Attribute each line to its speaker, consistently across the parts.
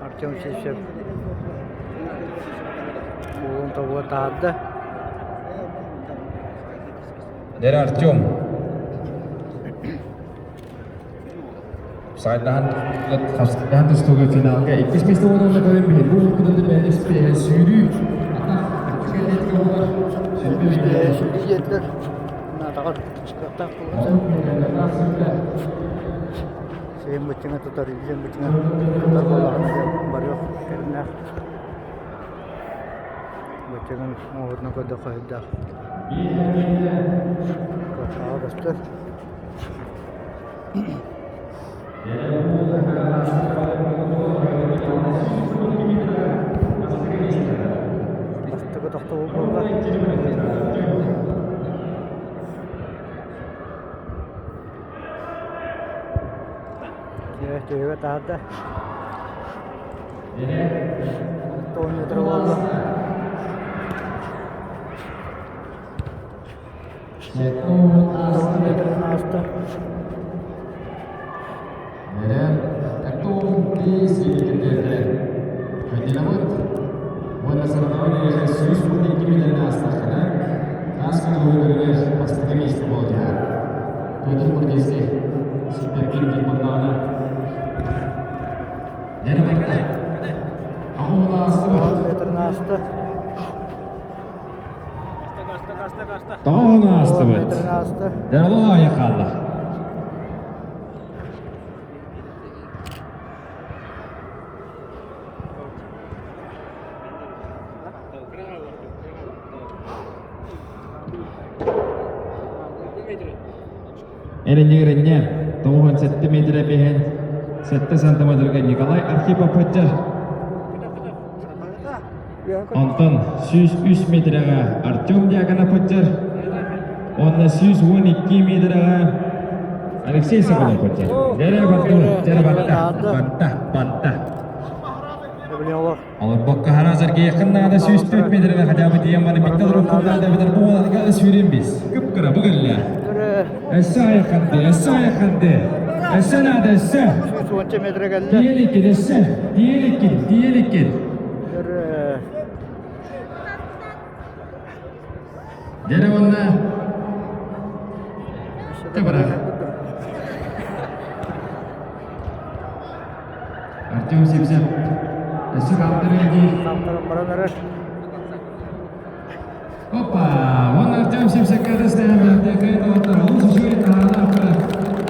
Speaker 1: Артем Сивцев уолун тобуга таһаарда.
Speaker 2: Дэр Артем Сайдаһан хапсыдаһан тустууга финалга иккис миэстэ буолуонна көрөн биһи бу куданы бэйэ спеһэ сүүрүү атах буолар
Speaker 1: Сүүрүү диэтилэр. Наатаҕар кыахтаах буолуон Сиэн быччыҥа тутар, илиэн быччыҥа тутар буоллаҕына барыах кэриннээх. Быччыҥын оҥоһуутунан көрдөххө сүрдээх кыахтааҕа көстөр. Бастакы тохтобул буолла. Төһөгө таһарда. Тоон метр буолла. Тоон метрын ааста. Метрын ааста.
Speaker 2: Тоҕо аастыбыт.
Speaker 1: Метрын ааста.
Speaker 2: Дьаралаайа хаалла. Эринньигиринньэ 97 метрэ биһэн 7 сантиметрга Николай Архипов сылдьар. Онтон 103 метрэҕэ Артем Дьяконов сылдьар. Уонна 112 метрэҕэ Алексей Соколов сылдьар. Дьэрэ бардыбыт, дьэрэ барда, барда, барда. Олорбокко хара Сергейхин наада 104 метрге хотя бы тиийэн бары биттэ олоруохпун наада эбэтэр бу уолатыга сүүрүн бис. Кып-кыра бу кэллэ. Өссө айаханды, өссө айаханды. Өссө наада, өссө.
Speaker 1: 110 метр кэллэ.
Speaker 2: Тиийэн өссө. Тиийэн тиийэн Дьэрэ уонна Табара. Артем Сивцев. Өссө хаалтырын дии.
Speaker 1: Хаалтыран баран эрэр.
Speaker 2: Опа! Уонна Артем Сивцев кэтэстэһэн бэртээхэй доҕоттор олус үчүгэй таһаалаах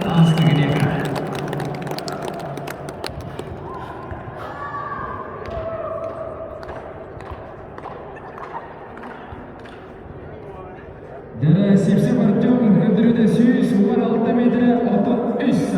Speaker 2: ааста киниэхэ. Дьэрэ Сивцев Артем көрдөрүүтэ 116 метрэ 33.